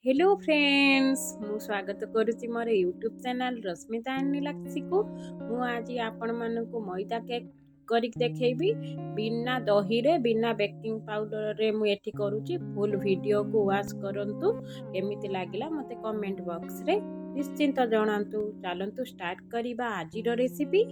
Hello friends, ମୁଁ ସ୍ୱାଗତ କରୁଛି ମୋର ୟୁଟ୍ୟୁବ୍ ଚ୍ୟାନେଲ୍ ରଶ୍ମିତା ଆଣ୍ଡ ନୀଲାକ୍ଷୀକୁ। ମୁଁ ଆଜି ଆପଣମାନଙ୍କୁ ମଇଦା କେକ୍ କରିକି ଦେଖେଇବି, ବିନା ଦହିରେ, ବିନା ବେକିଂ ପାଉଡ଼ରରେ ମୁଁ ଏଠି କରୁଛି। ଫୁଲ୍ ଭିଡ଼ିଓକୁ ୱାଚ୍ କରନ୍ତୁ। କେମିତି ଲାଗିଲା ମୋତେ କମେଣ୍ଟ ବକ୍ସରେ ନିଶ୍ଚିନ୍ତ ଜଣାନ୍ତୁ। ଚାଲନ୍ତୁ ଷ୍ଟାର୍ଟ କରିବା ଆଜିର ରେସିପି।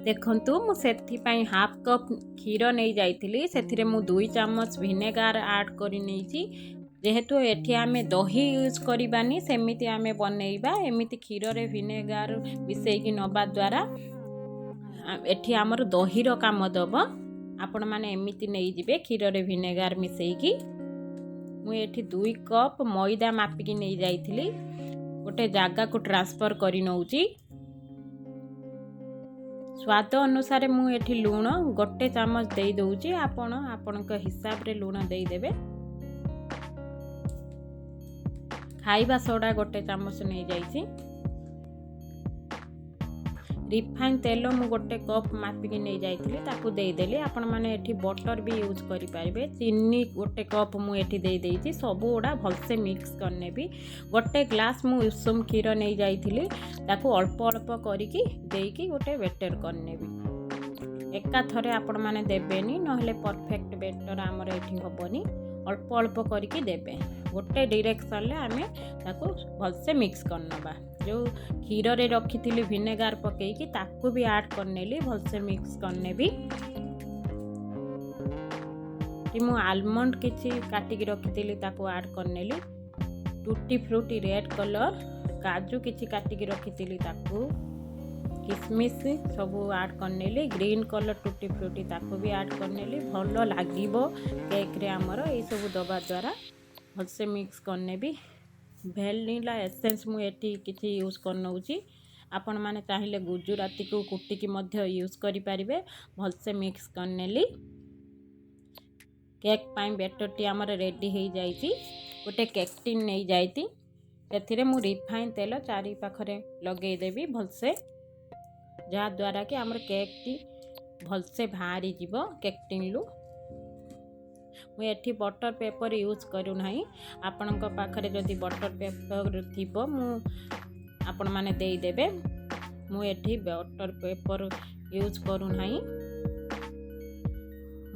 ଦେଖନ୍ତୁ, ମୁଁ ସେଥିପାଇଁ ହାଫ୍ କପ୍ କ୍ଷୀର ନେଇଯାଇଥିଲି। ସେଥିରେ ମୁଁ 2 ଚାମଚ ଭିନେଗାର ଆଡ଼୍ କରି ନେଇଛି। ଯେହେତୁ ଏଠି ଆମେ ଦହି ୟୁଜ୍ କରିବାନି, ସେମିତି ଆମେ ବନେଇବା। ଏମିତି କ୍ଷୀରରେ ଭିନେଗାର ମିଶାଇକି ନେବା ଦ୍ୱାରା ଏଠି ଆମର ଦହିର କାମ ଦେବ। ଆପଣମାନେ ଏମିତି ନେଇଯିବେ କ୍ଷୀରରେ ଭିନେଗାର ମିଶାଇକି। ମୁଁ ଏଠି 2 କପ୍ ମଇଦା ମାପିକି ନେଇଯାଇଥିଲି। ଗୋଟେ ଜାଗାକୁ ଟ୍ରାନ୍ସଫର୍ କରି ନେଉଛି। ସ୍ୱାଦ ଅନୁସାରେ ମୁଁ ଏଠି ଲୁଣ 1 ଚାମଚ ଦେଇଦେଉଛି। ଆପଣ ଆପଣଙ୍କ ହିସାବରେ ଲୁଣ ଦେଇଦେବେ। ଖାଇବା ସୋଡ଼ା 1 ଚାମଚ ନେଇଯାଇଛି। ରିଫାଇନ୍ ତେଲ ମୁଁ 1 କପ୍ ମାପିକି ନେଇଯାଇଥିଲି, ତାକୁ ଦେଇଦେଲି। ଆପଣମାନେ ଏଠି ବଟର୍ ବି ୟୁଜ୍ କରିପାରିବେ। ଚିନି 1 କପ୍ ମୁଁ ଏଠି ଦେଇଦେଇଛି। ସବୁଗୁଡ଼ା ଭଲସେ ମିକ୍ସ କରିନେବି। 1 ଗ୍ଲାସ୍ ମୁଁ ଉଷୁମ କ୍ଷୀର ନେଇଯାଇଥିଲି, ତାକୁ ଅଳ୍ପ ଅଳ୍ପ କରିକି ଦେଇକି ଗୋଟେ ବେଟର୍ କରିନେବି। ଏକାଥରେ ଆପଣମାନେ ଦେବେନି, ନହେଲେ ପରଫେକ୍ଟ ବେଟର୍ ଆମର ଏଠି ହେବନି। ଅଳ୍ପ ଅଳ୍ପ କରିକି ଦେବେ। ଗୋଟେ ଡିରେକ୍ସନ୍ରେ ଆମେ ତାକୁ ଭଲସେ ମିକ୍ସ କରିନେବା। ଯେଉଁ କ୍ଷୀରରେ ରଖିଥିଲି ଭିନେଗାର ପକାଇକି, ତାକୁ ବି ଆଡ଼୍ କରିନେଲି। ଭଲସେ ମିକ୍ସ କରିନେବି। ମୁଁ ଆଲମଣ୍ଡ କିଛି କାଟିକି ରଖିଥିଲି, ତାକୁ ଆଡ଼୍ କରିନେଲି। ଟୁଟି ଫ୍ରୁଟି ରେଡ଼୍ କଲର୍, କାଜୁ କିଛି କାଟିକି ରଖିଥିଲି, ତାକୁ କିସମିସ୍ ସବୁ add କରିନେଲି। Green colour tutti fruity, ତାକୁ ବି ଆଡ଼୍ କରିନେଲି। ଭଲ ଲାଗିବ କେକ୍ରେ ଆମର ଏଇସବୁ ଦେବା ଦ୍ୱାରା। ଭଲସେ ମିକ୍ସ କରିନେବି। ଭ୍ୟାନିଲା ଏସେନ୍ସ ମୁଁ ଏଠି କିଛି ୟୁଜ୍ କରିନେଉଛି। ଆପଣମାନେ ଚାହିଁଲେ ଗୁଜୁରାତିକୁ କୁଟିକି ମଧ୍ୟ ୟୁଜ୍ କରିପାରିବେ। ଭଲସେ ମିକ୍ସ କରିନେଲି। କେକ୍ ପାଇଁ ବେଟର୍ଟି ଆମର ରେଡ଼ି ହେଇଯାଇଛି। ଗୋଟେ କେକ୍ ଟିନ୍ ନେଇଯାଇଛି। ସେଥିରେ ମୁଁ ରିଫାଇନ୍ ତେଲ ଚାରି ପାଖରେ ଲଗେଇଦେବି ଭଲସେ, ଯାହାଦ୍ୱାରା କି ଆମର କେକ୍ଟି ଭଲସେ ବାହାରିଯିବ କେକ୍ ଟିନ୍ରୁ। ମୁଁ ଏଠି ବଟର୍ ପେପର୍ ୟୁଜ୍ କରୁନାହିଁ। ଆପଣଙ୍କ ପାଖରେ ଯଦି ବଟର୍ ପେପର୍ ଥିବ, ମୁଁ ଆପଣମାନେ ଦେଇଦେବେ। ମୁଁ ଏଠି ବଟର୍ ପେପର୍ ୟୁଜ୍ କରୁନାହିଁ।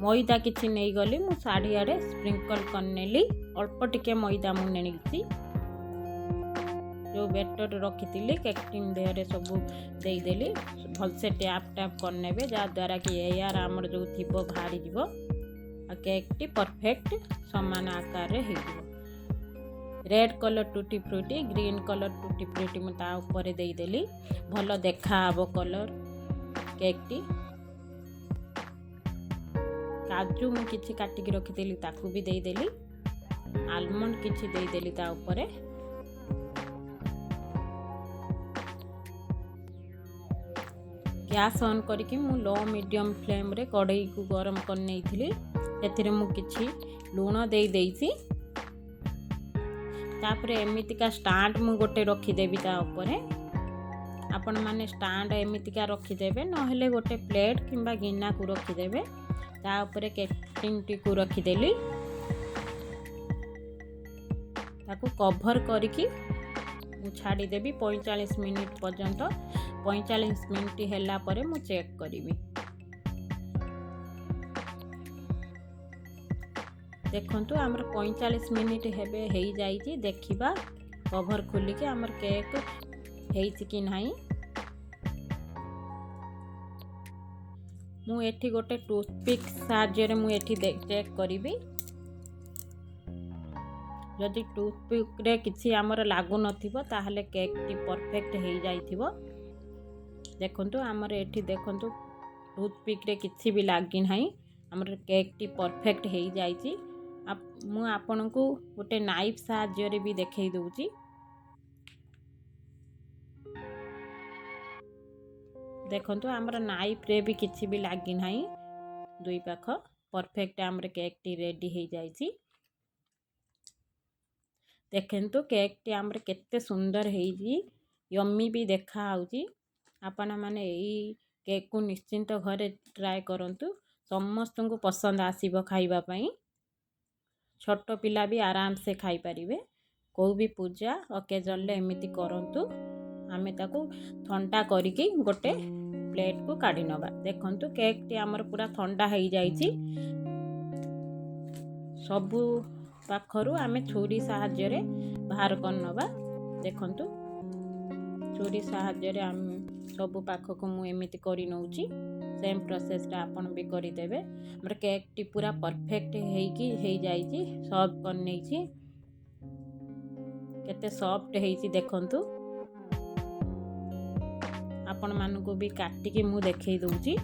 ମଇଦା କିଛି ନେଇଗଲି, ମୁଁ ଚାରିଆଡ଼େ ସ୍ପ୍ରିଙ୍କଲ୍ କରିନେଲି। ଅଳ୍ପ ଟିକେ ମଇଦା ମୁଁ ନେଇଛି। ଯେଉଁ ବେଟର୍ ରଖିଥିଲି, କେକ୍ ଟିନ୍ ଦେହରେ ସବୁ ଦେଇଦେଲି। ଭଲସେ ଟ୍ୟାପ୍ ଟ୍ୟାପ୍ କରିନେବେ, ଯାହାଦ୍ୱାରା କି ଏୟାର ଆମର ଯେଉଁ ଥିବ ବାହାରିଯିବ ଆଉ କେକ୍ଟି ପରଫେକ୍ଟ ସମାନ ଆକାରରେ ହେଇଯିବ। Red colour tutti frutti, green colour tutti frutti ମୁଁ ତା ଉପରେ ଦେଇଦେଲି। ଭଲ ଦେଖାହେବ କଲର୍ କେକ୍ଟି। କାଜୁ ମୁଁ କିଛି କାଟିକି ରଖିଥିଲି, ତାକୁ ବି ଦେଇଦେଲି। ଆଲମଣ୍ଡ କିଛି ଦେଇଦେଲି ତା ଉପରେ। ଗ୍ୟାସ୍ ଅନ୍ କରିକି ମୁଁ ଲୋ ମିଡ଼ିୟମ୍ ଫ୍ଲେମ୍ରେ କଢ଼େଇକୁ ଗରମ କରିନେଇଥିଲି। ସେଥିରେ ମୁଁ କିଛି ଲୁଣ ଦେଇ ଦେଇଛି। ତାପରେ ଏମିତିକା ଷ୍ଟାଣ୍ଡ ମୁଁ ଗୋଟେ ରଖିଦେବି ତା ଉପରେ। ଆପଣମାନେ ଷ୍ଟାଣ୍ଡ ଏମିତିକା ରଖିଦେବେ, ନହେଲେ ଗୋଟେ ପ୍ଲେଟ୍ କିମ୍ବା ଗିନାକୁ ରଖିଦେବେ। ତା ଉପରେ କେକ୍ ଟିନ୍ଟିକୁ ରଖିଦେଲି। ତାକୁ କଭର୍ କରିକି ମୁଁ ଛାଡ଼ିଦେବି 45 ମିନିଟ୍ ପର୍ଯ୍ୟନ୍ତ। 45 ମିନିଟ୍ ହେଲା ପରେ ମୁଁ ଚେକ୍ କରିବି। ଦେଖନ୍ତୁ, ଆମର 45 ମିନିଟ୍ ହେବେ ହେଇଯାଇଛି। ଦେଖିବା କଭର୍ ଖୋଲିକି ଆମର କେକ୍ ହେଇଛି କି ନାହିଁ। ମୁଁ ଏଠି ଗୋଟେ ଟୁଥପିକ୍ ସାହାଯ୍ୟରେ ମୁଁ ଏଠି ଚେକ୍ କରିବି। ଯଦି ଟୁଥପିକ୍ରେ କିଛି ଆମର ଲାଗୁନଥିବ, ତାହେଲେ କେକ୍ଟି ପରଫେକ୍ଟ ହେଇଯାଇଥିବ। ଦେଖନ୍ତୁ, ଆମର ଏଠି ଦେଖନ୍ତୁ, ଟୁଥପିକ୍ରେ କିଛି ବି ଲାଗିନାହିଁ। ଆମର କେକ୍ଟି ପରଫେକ୍ଟ ହେଇଯାଇଛି। ମୁଁ ଆପଣଙ୍କୁ ଗୋଟେ ନାଇଫ୍ ସାହାଯ୍ୟରେ ବି ଦେଖେଇ ଦେଉଛି। ଦେଖନ୍ତୁ, ଆମର ନାଇଫ୍ରେ ବି କିଛି ବି ଲାଗିନାହିଁ। ଦୁଇ ପାଖ ପରଫେକ୍ଟ ଆମର କେକ୍ଟି ରେଡ଼ି ହେଇଯାଇଛି। ଦେଖନ୍ତୁ, କେକ୍ଟି ଆମର କେତେ ସୁନ୍ଦର ହେଇଛି, ୟମି ବି ଦେଖାହେଉଛି। ଆପଣମାନେ ଏଇ କେକ୍କୁ ନିଶ୍ଚିନ୍ତ ଘରେ ଟ୍ରାଏ କରନ୍ତୁ। ସମସ୍ତଙ୍କୁ ପସନ୍ଦ ଆସିବ ଖାଇବା ପାଇଁ। ଛୋଟ ପିଲା ବି ଆରାମସେ ଖାଇପାରିବେ। କେଉଁ ବି ପୂଜା ଅକେଜନ୍ରେ ଏମିତି କରନ୍ତୁ। ଆମେ ତାକୁ ଥଣ୍ଡା କରିକି ଗୋଟେ ପ୍ଲେଟ୍କୁ କାଢ଼ି ନେବା। ଦେଖନ୍ତୁ, କେକ୍ଟି ଆମର ପୁରା ଥଣ୍ଡା ହେଇଯାଇଛି। ସବୁ ପାଖରୁ ଆମେ ଛୁରୀ ସାହାଯ୍ୟରେ ବାହାର କରିନେବା। ଦେଖନ୍ତୁ, ଛୁରୀ ସାହାଯ୍ୟରେ ଆମେ ସବୁ ପାଖକୁ ମୁଁ ଏମିତି କରି ନେଉଛି। ସେମ୍ ପ୍ରୋସେସ୍ଟା ଆପଣ ବି କରିଦେବେ। ଆମର କେକ୍ଟି ପୁରା ପରଫେକ୍ଟ ହେଇକି ହେଇଯାଇଛି। ସର୍ଭ କରିନେଇଛି। କେତେ ସଫ୍ଟ ହେଇଛି ଦେଖନ୍ତୁ। ଆପଣମାନଙ୍କୁ ବି କାଟିକି ମୁଁ ଦେଖେଇ ଦେଉଛି।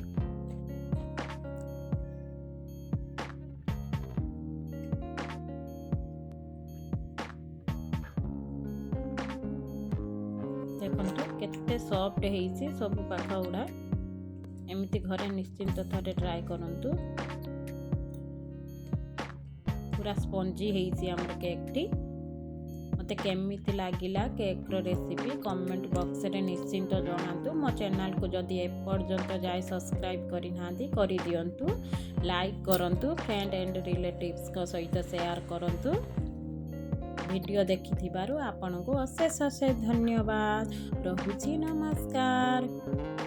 ଦେଖନ୍ତୁ, କେତେ ସଫ୍ଟ ହେଇଛି ସବୁ ପାଖ ଗୁଡ଼ା। ଏମିତି ଘରେ ନିଶ୍ଚିନ୍ତ ଥରେ ଟ୍ରାଏ କରନ୍ତୁ। ପୁରା ସ୍ପଞ୍ଜି ହେଇଛି ଆମର କେକ୍ଟି। ମୋତେ କେମିତି ଲାଗିଲା କେକ୍ର ରେସିପି, କମେଣ୍ଟ ବକ୍ସରେ ନିଶ୍ଚିନ୍ତ ଜଣାନ୍ତୁ। ମୋ ଚ୍ୟାନେଲକୁ ଯଦି ଏପର୍ଯ୍ୟନ୍ତ ଯାଏ ସବସ୍କ୍ରାଇବ୍ କରିନାହାନ୍ତି, କରିଦିଅନ୍ତୁ। ଲାଇକ୍ କରନ୍ତୁ, ଫ୍ରେଣ୍ଡ ଆଣ୍ଡ ରିଲେଟିଭ୍ସଙ୍କ ସହିତ ସେୟାର କରନ୍ତୁ। ଭିଡ଼ିଓ ଦେଖିଥିବାରୁ ଆପଣଙ୍କୁ ଅଶେଷ ଅଶେଷ ଧନ୍ୟବାଦ। ରହୁଛି, ନମସ୍କାର।